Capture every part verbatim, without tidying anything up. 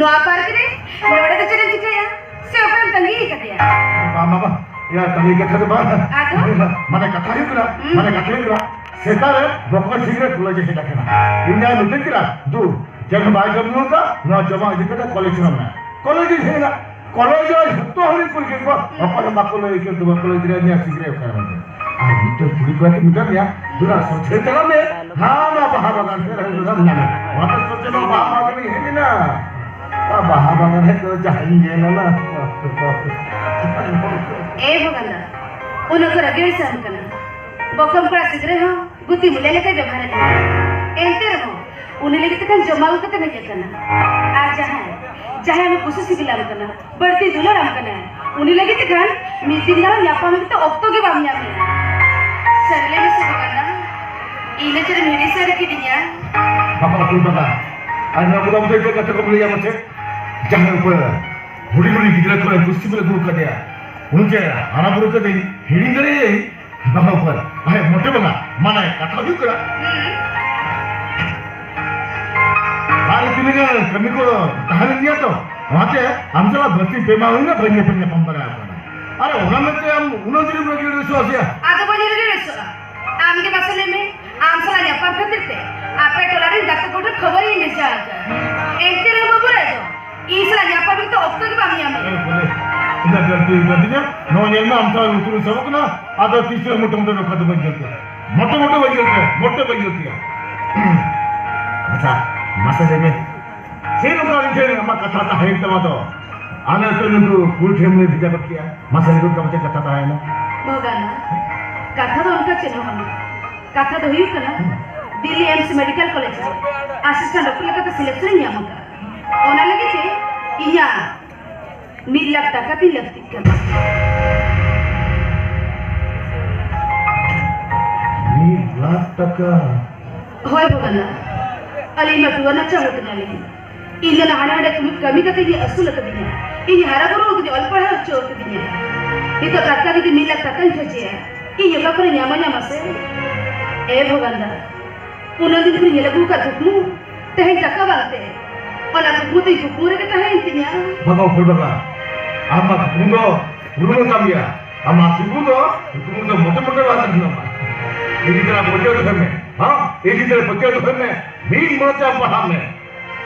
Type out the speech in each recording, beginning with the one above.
ᱱᱚᱣᱟ ᱯᱟᱨᱠ ᱨᱮ ᱱᱚᱰᱮ ᱫᱚ ᱪᱮᱫ ᱮᱢ ᱪᱤᱠᱟᱹᱭᱟ? ᱥᱮ ᱚᱠᱚᱭᱮᱢ ᱛᱟᱺᱜᱤ ᱟᱠᱟᱫᱮᱭᱟ? ᱵᱟᱝ, ᱵᱟᱝ, ᱵᱟᱝ᱾ ᱭᱟ, ᱛᱟᱺᱜᱤ ᱠᱟᱛᱷᱟ ᱫᱚ ᱵᱟᱝ᱾ ᱟᱫᱚ? ᱢᱟᱱᱮ, ᱠᱟᱛᱷᱟ ᱦᱩᱭᱩᱜ ᱠᱟᱱᱟ, ᱦᱩᱸ᱾ ᱢᱟᱱᱮ, ᱠᱟᱛᱷᱟ ᱦᱩᱭᱩᱜ ᱠᱟᱱᱟ, ᱥᱮᱛᱟᱜ ᱨᱮ ᱵᱚᱠᱚᱧ ᱥᱤᱝ ᱨᱮ ᱠᱚᱞᱮᱡᱽ ᱮ ᱦᱮᱡ ᱟᱠᱟᱱᱟ᱾ ᱤᱧ ᱟᱭ ᱢᱤᱛᱟᱹᱧ ᱠᱟᱱᱟ, "ᱫᱩ, ᱪᱮᱫ ᱦᱚᱸ ᱵᱟᱭ ᱡᱚᱢ ᱧᱩ ᱟᱠᱟᱫ, ᱱᱚᱣᱟ ᱡᱚᱢᱟᱜ ᱤᱫᱤ ᱠᱟᱛᱮ ᱠᱚᱞᱮᱡᱽ ᱪᱟᱞᱟᱜ ᱢᱮ᱾" ᱠᱚᱞᱮᱡᱽ ᱤᱧ ᱦᱮᱡ ᱮᱱᱟ᱾ ᱠᱚᱞᱮᱡᱽ ᱨᱮ ᱡᱷᱚᱛᱚ ᱦᱚᱲᱤᱧ ᱠᱩᱞ ᱠᱮᱫ ᱠᱚᱣᱟ, ᱚᱠᱚᱭ ᱦᱚᱸ ᱵᱟᱠᱚ ᱞᱟᱹᱭ ᱠᱮᱫ ᱛᱟᱵᱚᱱᱟ, ᱠᱚᱞᱮᱡᱽ ᱨᱮ ᱤᱧᱟᱹᱜ ᱥᱤᱝ ᱨᱮ ᱚᱠᱟᱨᱮ ᱢᱮᱱᱟᱜᱼᱟ᱾ ᱟᱨ ᱢᱤᱫᱴᱮᱱ ᱠᱩᱲᱤ ᱠᱚᱲᱟ ᱠᱚ ᱢᱮᱛᱟ ᱫᱮᱭᱟ, "ᱫᱩ, ᱱᱟ ᱥᱚᱡᱷᱮ ᱪᱟᱞᱟᱜ ᱢᱮ, ᱦᱟᱱᱟ ᱵᱟᱦᱟ ᱵᱟᱜᱟᱱ ᱥᱮᱫ ᱨᱮ ᱢᱮᱱᱟᱢᱟ᱾ ᱚᱱᱟᱛᱮ ᱥᱚᱡᱷᱮ ᱱᱚᱣᱟ ᱵᱟᱦᱟ ᱵᱟᱜᱟᱱ ᱨᱤᱧ ᱦᱮᱡ ᱮᱱᱟ᱾ ᱟᱨ ᱵᱟᱦᱟ ᱵᱟᱜᱟᱱ ᱨᱮ ᱫᱚ ᱡᱟᱦᱟᱸᱧ ᱧᱮᱞ ᱮᱱᱟ᱾" ᱮ ᱵᱷᱚᱜᱟᱱ ᱫᱟ, ᱩᱱᱟᱹᱜ ᱠᱚ ᱨᱟᱹᱜᱤ ᱟᱹᱲᱤᱥ ᱟᱢ ᱠᱟᱱᱟ᱾ ᱵᱚᱠᱚᱢ ᱠᱚᱲᱟ ᱥᱤᱝ ᱨᱮ ᱦᱚᱸ ᱜᱩᱛᱤ ᱢᱩᱞᱤᱭᱟᱹ ᱞᱮᱠᱟᱭ ᱵᱮᱵᱚᱦᱟᱨᱮᱫ ᱢᱮᱭᱟ᱾ ᱮᱱᱛᱮ ᱨᱮᱦᱚᱸ ᱩᱱᱤ ᱞᱟᱹᱜᱤᱫ ᱛᱮ ᱠᱷᱟᱱ ᱡᱚᱢᱟᱣ ᱠᱟᱛᱮ ᱦᱮᱡ ᱟᱠᱟᱱᱟ᱾ ᱟᱨ ᱡᱟᱦᱟᱸᱭ, ᱡᱟᱦᱟᱸᱭ ᱟᱢᱮ ᱠᱩᱥᱤ ᱥᱤᱵᱤᱞᱟᱢ ᱠᱟᱱᱟ, ᱵᱟᱹᱲᱛᱤ ᱫᱩᱞᱟᱹᱲᱟᱢ ᱠᱟᱱᱟ, ᱩᱱᱤ ᱞᱟᱹᱜᱤᱫ ᱛᱮ ᱠᱷᱟᱱ ᱢᱤᱫ ᱫᱤᱱ ᱜᱟᱱ ᱧᱟᱯᱟᱢ ᱞᱟᱹᱜᱤᱫ ᱛᱮ ᱚᱠᱛᱚ ᱜᱮ ᱵᱟᱢ ᱧᱟᱢᱮᱜᱼᱟ᱾ ᱥᱟᱹᱨᱤ ᱞᱟᱹᱭ ᱢᱮᱥᱮ ᱵᱚᱠᱚᱢ ᱫᱟ, ᱤᱧ ᱫᱚ ᱪᱮᱫ ᱮᱢ ᱦᱤᱲᱤᱧ ᱥᱟᱹᱨᱤ ᱠᱤᱫᱤᱧᱟ? ᱵᱟᱵᱟ, ᱟᱹᱛᱩ ᱵᱟᱵᱟ, ᱟᱨ ᱱᱚᱣᱟ ᱠᱚᱫᱚ ᱟᱢ ᱫᱚ ᱪᱮᱫ ᱠᱟᱛᱷᱟ ᱠᱚᱢ ᱞᱟᱹᱭᱟ ᱢᱟᱥᱮ? ᱡᱟᱦᱟᱸᱭ ᱩᱯᱟᱹᱨ ᱦᱩᱰᱤᱧ ᱦᱩᱰᱤᱧ ᱜᱤᱫᱽᱨᱟᱹ ᱠᱚ ᱠᱩᱥᱤ ᱵᱚᱞᱮ ᱟᱹᱜᱩ ᱟᱠᱟᱫᱮᱭᱟ, ᱩᱱᱤ ᱪᱮᱫ ᱦᱟᱨᱟ ᱵᱩᱨᱩ ᱠᱟᱛᱮ ᱦᱤᱲᱤᱧ ᱫᱟᱲᱮᱭᱟᱜᱼᱟᱹᱧ? ᱵᱟᱝ ᱩᱯᱟᱹᱨ, ᱟᱨ ᱢᱚᱴᱮ ᱵᱟᱝᱟ, ᱢᱟᱱᱮ ᱠᱟᱛᱷᱟ ᱦᱩᱭᱩᱜ ᱠᱟᱱᱟ, ᱟᱨ ᱛᱤᱱᱟᱹᱜ ᱜᱟᱱ ᱠᱟᱹᱢᱤ ᱠᱚ ᱛᱟᱦᱮᱸ ᱞᱮᱱ ᱜᱮᱭᱟ ᱛᱚ, ᱚᱱᱟᱛᱮ ᱟᱢ ᱥᱟᱞᱟᱜ ᱵᱟᱹᱲᱛᱤ ᱯᱮ ᱢᱟᱦᱟ ᱦᱩᱭᱱᱟ, ᱵᱟᱹᱧ ᱧᱟᱯᱟᱢ ᱧᱟᱯᱟᱢ ᱫᱟᱲᱮᱭᱟᱜ ᱠᱟᱱᱟ᱾ ᱟᱨ ᱚᱱᱟ ᱢᱮᱱᱛᱮ ᱟᱢ ᱩᱱᱟᱹᱜ ᱫᱤᱱ ᱮᱢ ᱨᱟᱹᱜᱤ ᱨᱟᱹᱥᱩᱜᱼᱟ ᱥᱮ? ᱟᱫᱚ ᱵᱟᱹᱧ ᱨᱟᱹᱜᱤ ᱨᱟᱹᱥᱩᱜᱼᱟ᱾ ᱟᱢ ᱜᱮ ᱢᱟᱥᱮ ᱞᱟᱹᱭ ᱢᱮ, ᱟᱢ ᱥᱟᱞᱟᱜ ᱧᱟᱯᱟᱢ ᱠᱷᱟᱹᱛᱤᱨ ᱛᱮ ᱟᱯᱮ ᱴᱚᱞᱟ ᱨᱮᱱ ᱜᱟᱛᱮ ᱠᱚ ᱴᱷᱮᱱ ᱠᱷᱚᱵᱚᱨᱤᱧ ᱵᱷᱮᱡᱟ ᱟᱠᱟᱫᱼᱟ᱾ ᱮᱱᱛᱮ ᱨᱮᱦᱚᱸ ᱵᱟᱹᱵᱩ ᱨᱟᱭ ᱫᱚ ᱤᱧ ᱥᱟᱞᱟᱜ ᱧᱟᱯᱟᱢ ᱞᱟᱹᱜᱤᱫ ᱫᱚ ᱚᱠᱛᱚ ᱜᱮ ᱵᱟᱢ ᱧᱟᱢᱮᱫᱼᱟ᱾ ᱮ ᱵᱚᱞᱮ, ᱤᱧᱟᱹᱜ ᱜᱟᱹᱞᱛᱤ ᱦᱩᱭ ᱠᱟᱱ ᱛᱤᱧᱟ᱾ ᱱᱚᱣᱟ ᱧᱮᱞ ᱢᱮ, ᱟᱢ ᱥᱟᱶ ᱞᱩᱛᱩᱨ ᱤᱧ ᱥᱟᱵᱚᱜ ᱠᱟᱱᱟ, ᱟᱫᱚ ᱛᱤᱥ ᱨᱮ ᱢᱚᱴᱮ ᱢᱚᱴᱮ ᱱᱚᱝᱠᱟ ᱫᱚ ᱵᱟᱹᱧ ᱜᱟᱹᱞᱛᱤᱭᱟ᱾ ᱢᱚᱴᱮ ᱢᱚᱴᱮ ᱵᱟᱹᱧ ᱜᱟᱹᱞᱛᱤᱭᱟ, ᱢᱚᱴᱮ ᱵᱟᱹᱧ ᱜᱟᱹᱞᱛᱤᱭᱟ᱾ ᱟᱪᱪᱷᱟ, ᱢᱟᱥᱮ ᱞᱟᱹᱭ ᱢᱮ, ᱪᱮᱫ ᱱᱚᱝᱠᱟ ᱤᱧ ᱴᱷᱮᱱ ᱟᱢᱟᱜ ᱠᱟᱛᱷᱟ ᱛᱟᱦᱮᱸᱭᱮᱱ ᱛᱟᱢᱟ ᱫᱚ? ᱟᱞᱮ ᱟᱹᱛᱩ ᱨᱮ ᱱᱩᱠᱩ ᱠᱩᱲᱤ ᱴᱷᱮᱱ ᱞᱮ ᱵᱷᱮᱡᱟ ᱜᱚᱫ ᱠᱮᱜᱼᱟ᱾ ᱢᱟᱥᱮ ᱞᱟᱹᱭ ᱜᱚᱫ ᱠᱟᱜ ᱢᱮ, ᱪᱮᱫ ᱠᱟᱛᱷᱟ ᱛᱟᱦᱮᱸᱭᱮᱱᱟ? ᱵᱷᱚᱜᱟᱱᱟ, ᱠᱟᱛᱷᱟ ᱫᱚ ᱚᱱᱠᱟ ᱪᱮᱫ ᱦᱚᱸ ᱵᱟᱹᱱᱩᱜᱼᱟ᱾ ᱠᱟᱛᱷᱟ ᱫᱚ ᱦᱩᱭᱩᱜ ᱠᱟᱱᱟ, ᱦᱩᱸ᱾ ᱫᱤᱞᱞᱤ ᱮᱢᱥ ᱢᱮᱰᱤᱠᱮᱞ ᱠᱚᱞᱮᱡᱽ ᱨᱮ ᱟᱥᱤᱥᱴᱮᱱᱴ ᱰᱚᱠᱴᱚᱨ ᱞᱮᱠᱟᱛᱮ ᱥᱤᱞᱮᱠᱥᱚᱱ ᱤᱧ ᱧᱟᱢ ᱟᱠᱟᱫᱼᱟ᱾ ᱚᱱᱟ ᱞᱟᱹᱜᱤᱫ ᱛᱮ ᱤᱧᱟᱹᱜ ᱢᱤᱫ ᱞᱟᱠᱷ ᱴᱟᱠᱟ ᱛᱤᱧ ᱞᱟᱹᱠᱛᱤᱜ ᱠᱟᱱᱟ᱾ ᱢᱤᱫ ᱞᱟᱠᱷ ᱴᱟᱠᱟ? ᱦᱳᱭ ᱵᱷᱚᱜᱟᱱᱟ, ᱟᱹᱞᱤᱧ ᱢᱟ ᱴᱩᱣᱟᱹᱨ ᱱᱟᱪᱟᱨ ᱦᱚᱲ ᱠᱟᱱᱟᱞᱤᱧ᱾ ᱤᱧ ᱫᱚ ᱦᱟᱸᱰᱮ ᱱᱟᱸᱰᱮ ᱠᱟᱹᱢᱤ, ᱠᱟᱹᱢᱤ ᱠᱟᱛᱮ ᱜᱮ ᱟᱹᱥᱩᱞ ᱟᱠᱟᱫᱤᱧᱟ᱾ ᱤᱧ ᱦᱟᱨᱟ ᱵᱩᱨᱩ ᱟᱠᱟᱫᱤᱧᱟ, ᱚᱞ ᱯᱟᱲᱦᱟᱣ ᱦᱚᱪᱚ ᱟᱠᱟᱫᱤᱧᱟ᱾ ᱱᱤᱛᱚᱜ ᱴᱟᱴᱠᱟ ᱡᱩᱫᱤ ᱢᱤᱫ ᱞᱟᱠᱷ ᱴᱟᱠᱟᱧ ᱠᱷᱚᱡᱮᱭᱟ, ᱤᱧ ᱚᱠᱟ ᱠᱷᱚᱱᱤᱧ ᱧᱟᱢᱟ, ᱧᱟᱢᱟ ᱥᱮ? ᱮ ᱵᱷᱚᱜᱟᱱ ᱫᱟ, ᱩᱱᱟᱹᱜ ᱫᱤᱱ ᱠᱷᱚᱱᱤᱧ ᱧᱮᱞ ᱟᱹᱜᱩ ᱟᱠᱟᱫ ᱠᱩᱠᱢᱩ, ᱛᱮᱦᱮᱧ ᱴᱟᱠᱟ ᱵᱟᱝᱛᱮ ᱚᱱᱟ ᱠᱩᱠᱢᱩ ᱫᱚ ᱠᱩᱠᱢᱩ ᱨᱮᱜᱮ ᱛᱟᱦᱮᱸᱭᱮᱱ ᱛᱤᱧᱟ᱾ ᱵᱟᱵᱟ ᱩᱯᱟᱹᱞ ᱵᱟᱵᱟ, ᱟᱢᱟᱜ ᱠᱩᱠᱢᱩ ᱫᱚ ᱯᱩᱨᱩᱱ ᱟᱠᱟᱱ ᱜᱮᱭᱟ᱾ ᱟᱢᱟᱜ ᱠᱩᱠᱢᱩ ᱫᱚ, ᱠᱩᱠᱢᱩ ᱫᱚ ᱢᱚᱴᱮ ᱢᱚᱴᱮ ᱵᱟᱝ ᱛᱟᱦᱮᱱᱟ᱾ ᱤᱧ ᱪᱮᱛᱟᱱ ᱨᱮ ᱯᱟᱹᱛᱭᱟᱹᱣ ᱫᱚᱦᱚᱭ ᱢᱮ᱾ ᱦᱮᱸ, ᱤᱧ ᱪᱮᱛᱟᱱ ᱨᱮ ᱯᱟᱹᱛᱭᱟᱹᱣ ᱫᱚᱦᱚᱭ ᱢᱮ᱾ ᱢᱤᱫ ᱢᱚᱱᱮ ᱛᱮ ᱟᱢ ᱯᱟᱲᱦᱟᱜ ᱢᱮ᱾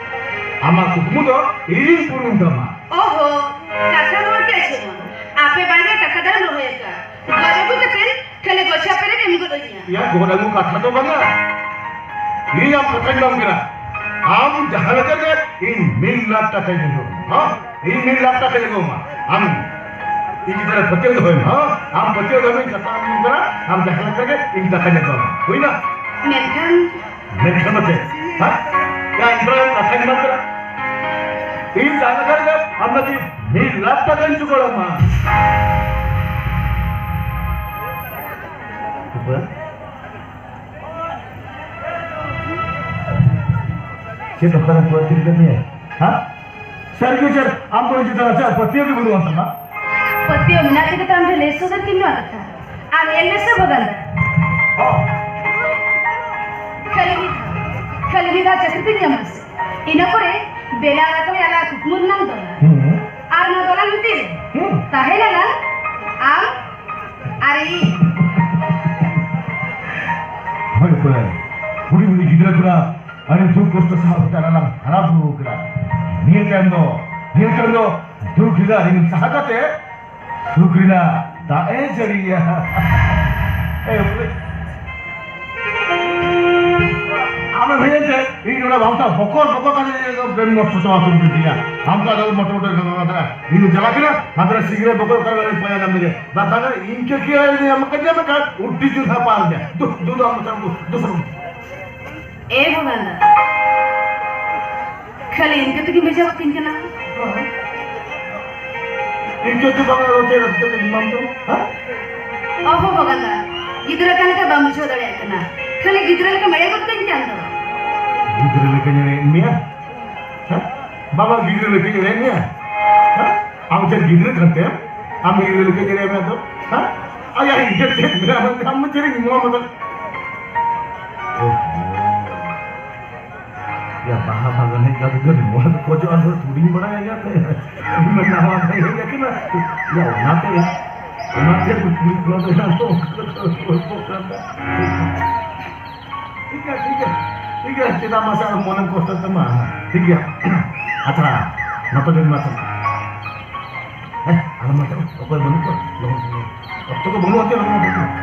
ᱟᱢᱟᱜ ᱠᱩᱠᱢᱩ ᱫᱚ ᱤᱧᱤᱧ ᱯᱩᱨᱩᱱ ᱛᱟᱢᱟ᱾ ᱚᱦᱚ, ᱠᱟᱛᱷᱟ ᱱᱚᱣᱟ ᱜᱮ ᱟᱸᱡᱚᱢᱟ᱾ ᱟᱯᱮ ᱵᱟᱝ ᱨᱮ ᱴᱟᱠᱟ ᱫᱟᱨᱮᱢ ᱨᱚᱦᱚᱭ ᱟᱠᱟᱫ᱾ ᱜᱚᱡ ᱟᱹᱜᱩ ᱠᱟᱛᱮ ᱠᱷᱟᱹᱞᱤ ᱜᱚᱪᱷᱟ ᱯᱮᱨᱮᱡ ᱮᱢ ᱜᱚᱫ ᱟᱹᱧᱟ᱾ ᱭᱟ, ᱜᱚᱡ ᱟᱹᱜᱩ ᱠᱟᱛᱷᱟ ᱫᱚ ᱵᱟᱝᱟ᱾ ᱤᱧ ᱟᱢ ᱠᱟᱛᱷᱟᱧ ᱮᱢᱟᱢ ᱠᱟᱱᱟ᱾ ᱟᱢ ᱡᱟᱦᱟᱸ ᱞᱮᱠᱟ ᱜᱮ ᱤᱧ ᱢᱤᱫ ᱞᱟᱠᱷ ᱴᱟᱠᱟᱧ ᱮᱢᱟᱢᱟ᱾ ᱦᱮᱸ? ᱤᱧ ᱢᱤᱫ ᱞᱟᱠᱷ ᱴᱟᱠᱟᱧ ᱮᱢᱟᱢᱟ᱾ ᱟᱢ ᱤᱧ ᱪᱮᱛᱟᱱ ᱨᱮ ᱯᱟᱹᱛᱭᱟᱹᱣ ᱫᱚᱦᱚᱭ ᱢᱮ᱾ ᱦᱮᱸ? ᱟᱢ ᱯᱟᱹᱛᱭᱟᱹᱣ ᱫᱚᱦᱚᱭ ᱢᱮ, ᱠᱟᱛᱷᱟ ᱟᱢ ᱠᱟᱱᱟ᱾ ᱟᱢ ᱡᱟᱦᱟᱸ ᱞᱮᱠᱟ ᱜᱮ ᱤᱧ ᱴᱟᱠᱟᱧ ᱮᱢᱟᱢᱟ᱾ ᱦᱩᱭᱱᱟ? ᱢᱮᱱᱠᱷᱟᱱ ᱢᱮᱱᱠᱷᱟᱱ ᱫᱚ ᱪᱮᱫ? ᱦᱮᱸ? ᱭᱟ, ᱤᱧ ᱫᱚ ᱠᱟᱛᱷᱟᱧ ᱮᱢᱟᱢ ᱠᱟᱱᱟ᱾ ᱤᱧ ᱡᱟᱦᱟᱸ ᱞᱮᱠᱟ ᱨᱮᱜᱮ ᱟᱢ ᱞᱟᱹᱜᱤᱫ ᱢᱤᱫ ᱞᱟᱠᱷ ᱴᱟᱠᱟᱧ ᱡᱚᱜᱟᱲ ᱟᱢᱟ᱾ ᱪᱮᱫ ᱚᱠᱟᱨᱮ ᱯᱟᱹᱛᱭᱟᱹᱣ ᱠᱟᱫ ᱢᱮᱭᱟ? ᱦᱮᱸ? ᱥᱟᱹᱨᱤ ᱜᱮ ᱪᱮᱫ ᱟᱢ ᱫᱚ ᱤᱧ ᱪᱮᱛᱟᱱ ᱨᱮ ᱪᱮᱫ ᱯᱟᱹᱛᱭᱟᱹᱣ ᱜᱮ ᱵᱟᱹᱱᱩᱜ ᱟᱱ ᱛᱟᱢᱟ? ᱯᱟᱹᱛᱭᱟᱹᱣ ᱢᱮᱱᱟᱜ ᱛᱮᱜᱮ ᱛᱚ ᱟᱢ ᱴᱷᱮᱱ ᱞᱟᱹᱭ ᱥᱚᱫᱚᱨ ᱠᱤᱧ ᱱᱚᱣᱟ ᱠᱟᱛᱷᱟ᱾ ᱟᱢ ᱧᱮᱞ ᱢᱮᱥᱮ ᱵᱷᱚᱜᱟᱱ ᱫᱟ᱾ ᱚ᱾ ᱠᱷᱟᱹᱞᱤ ᱢᱤᱫ ᱫᱷᱟᱣ, ᱠᱷᱟᱹᱞᱤ ᱢᱤᱫ ᱫᱷᱟᱣ ᱪᱟᱹᱠᱨᱤ ᱛᱤᱧ ᱧᱟᱢᱟ ᱥᱮ? ᱤᱱᱟᱹ ᱯᱚᱨᱮ ᱵᱮᱞᱟ ᱨᱟᱠᱟᱵ ᱟᱞᱟᱝ ᱠᱩᱠᱢᱩ ᱨᱮᱱᱟᱝ ᱫᱚᱞᱟᱝ᱾ ᱦᱩᱸ᱾ ᱟᱨ ᱱᱚᱣᱟ ᱫᱚᱞᱟᱝ ᱵᱷᱤᱛᱤᱨ ᱨᱮ ᱦᱩᱸ᱾ ᱛᱟᱦᱮᱸ ᱞᱟᱝ ᱟᱢ ᱟᱨ ᱤᱧ᱾ ᱦᱳᱭ, ᱦᱳᱭ᱾ ᱦᱩᱰᱤᱧ ᱦᱩᱰᱤᱧ ᱜᱤᱫᱽᱨᱟᱹ ᱠᱷᱚᱱᱟᱜ ᱟᱹᱰᱤ ᱫᱩᱠ ᱠᱚᱥᱴᱚ ᱥᱟᱦᱟᱣ ᱠᱟᱛᱮ ᱟᱞᱟᱝ ᱦᱟᱨᱟ ᱵᱩᱨᱩ ᱠᱟᱱᱟ᱾ ᱱᱤᱭᱟᱹ ᱛᱟᱭᱚᱢ ᱫᱚ, ᱱᱤᱭᱟᱹ ᱛᱟᱭᱚᱢ ᱫᱚ ᱫᱩᱠ ᱨᱮᱱᱟᱜ ᱨᱤᱢᱤᱞ ᱥᱟᱦᱟ ᱠᱟᱛᱮ ᱥᱩᱠ ᱨᱮᱱᱟᱜ ᱫᱟᱜ ᱮ ᱡᱟᱹᱲᱤᱭᱟ᱾ ᱮ ᱵᱚᱞᱮ, ᱟᱢᱮᱢ ᱦᱮᱡ ᱮᱱᱛᱮ ᱤᱧ ᱱᱚᱰᱮ ᱵᱟᱝ ᱛᱟᱦᱮᱸ ᱵᱚᱠᱚᱨ ᱵᱚᱠᱚᱨ ᱠᱟᱛᱮ ᱤᱧ ᱫᱚ ᱵᱮᱢ ᱱᱚᱥᱴᱚ ᱪᱟᱵᱟ ᱩᱛᱟᱹᱨ ᱠᱤᱫᱤᱧᱟ᱾ ᱟᱢ ᱫᱚ ᱟᱫᱚ ᱢᱚᱴᱮ ᱢᱚᱴᱮ ᱤᱧ ᱪᱟᱞᱟᱜ ᱠᱟᱱᱟ, ᱦᱟᱸᱰᱮ ᱥᱤᱝᱨᱟᱹᱭ ᱵᱚᱠᱚᱨ ᱚᱠᱟ ᱨᱮ ᱯᱟᱸᱡᱟ ᱧᱟᱢ ᱞᱮᱜᱮ᱾ ᱵᱟᱠᱷᱟᱱ ᱤᱧ ᱠᱮ ᱠᱮ ᱟᱭ ᱟᱢ ᱠᱟᱡᱟ ᱢᱮ ᱠᱟᱡ ᱩᱰᱤ ᱡᱩᱫᱷᱟ ᱯᱟᱨ ᱜᱮ᱾ ᱫᱩ, ᱫᱩ, ᱫᱩ, ᱟᱢ ᱫᱚ, ᱫᱩ, ᱫᱩ, ᱮ ᱵᱷᱚᱜᱟᱱ ᱫᱟ, ᱠᱷᱟᱹᱞᱤ ᱤᱱᱠᱟᱹ ᱛᱮᱜᱮᱢ ᱵᱷᱮᱡᱟ ᱠᱟᱹᱧ ᱠᱟᱱᱟ? ᱤᱱᱠᱟᱹ ᱛᱮ ᱵᱟᱝ ᱨᱚᱲ ᱛᱮ ᱨᱟᱹᱥᱠᱟᱹ ᱛᱮ ᱮᱢᱟᱢ ᱫᱚ, ᱦᱮᱸ? ᱚᱦᱚ ᱵᱷᱚᱜᱟᱱ ᱫᱟ, ᱜᱤᱫᱽᱨᱟᱹ ᱠᱟᱱ ᱞᱮᱠᱟ ᱵᱟᱢ ᱵᱩᱡᱷᱟᱹᱣ ᱫᱟᱲᱮᱭᱟᱜ ᱠᱟᱱᱟ᱾ ᱠᱷᱟᱹᱞᱤ ᱜᱤᱫᱽᱨᱟᱹ ᱞᱮᱠᱟᱢ ᱮᱲᱮ ᱜᱚᱫ ᱠᱟᱹᱧ ᱠᱟᱱ ᱫᱚ᱾ ᱜᱤᱫᱽᱨᱟᱹ ᱞᱮᱠᱟᱧ ᱮᱲᱮᱭᱮᱫ ᱢᱮᱭᱟ? ᱦᱮᱸ? ᱵᱟᱵᱟ ᱜᱤᱫᱽᱨᱟᱹ ᱞᱮᱠᱟᱧ ᱮᱲᱮᱭᱮᱫ ᱢᱮᱭᱟ? ᱦᱮᱸ? ᱟᱢ ᱪᱮᱫ ᱜᱤᱫᱽᱨᱟᱹ ᱠᱟᱱ ᱛᱮᱢ? ᱟᱢ ᱜᱤᱫᱽᱨᱟᱹ ᱞᱮᱠᱟᱧ ᱮᱲᱮᱭᱮᱫ ᱢᱮᱭᱟ ᱫᱚ? ᱦᱮᱸ? ᱟᱭᱟ, ᱤᱧ ᱪᱮᱫ ᱢᱮᱱᱟ? ᱟᱢ ᱪᱮᱫ ᱤᱧ ᱢᱚᱱ ᱠᱟᱫᱟ? ᱭᱟ ᱵᱟᱦᱟ ᱟᱫᱚ ᱦᱮᱡ ᱠᱟᱛᱮ ᱫᱚ ᱱᱚᱣᱟ ᱫᱚ ᱠᱷᱚᱡᱚᱜᱼᱟ, ᱫᱚ ᱛᱩᱲᱤᱧ ᱵᱟᱲᱟᱭᱟ ᱡᱟᱛᱮ᱾ ᱤᱧ ᱢᱟ ᱱᱟᱣᱟ ᱜᱮ ᱦᱮᱡ ᱟᱠᱟᱱᱟ᱾ ᱭᱟ, ᱚᱱᱟᱛᱮ, ᱚᱱᱟᱛᱮ ᱠᱩᱲᱤ ᱠᱚᱲᱟ ᱫᱚ ᱭᱟ, ᱩᱱᱠᱩ ᱫᱚ ᱜᱚᱞᱯᱚ ᱠᱟᱱᱟ᱾ ᱴᱷᱤᱠ ᱜᱮᱭᱟ, ᱴᱷᱤᱠ ᱜᱮᱭᱟ, ᱴᱷᱤᱠ ᱜᱮᱭᱟ, ᱪᱮᱫᱟᱜ ᱢᱟᱥᱮ ᱟᱢ ᱢᱚᱱᱮᱢ ᱠᱚᱥᱴᱚ ᱛᱟᱢᱟ? ᱴᱷᱤᱠ ᱜᱮᱭᱟ᱾ ᱟᱪᱪᱷᱟ, ᱱᱚᱛᱮ ᱫᱮᱱ ᱢᱟᱥᱮ᱾ ᱦᱮᱸ, ᱟᱞᱚᱢ ᱱᱚᱛᱮ, ᱚᱠᱚᱭ ᱵᱟᱹᱱᱩᱜ ᱠᱚᱣᱟ? ᱞᱚᱜᱚᱱ, ᱞᱚᱜᱚᱱ᱾ ᱚᱠᱛᱚ ᱠᱚ ᱵᱟᱹᱱᱩᱜᱼᱟ ᱪᱮ, ᱞᱚᱜᱚᱱ, ᱞᱚᱜᱚᱱ᱾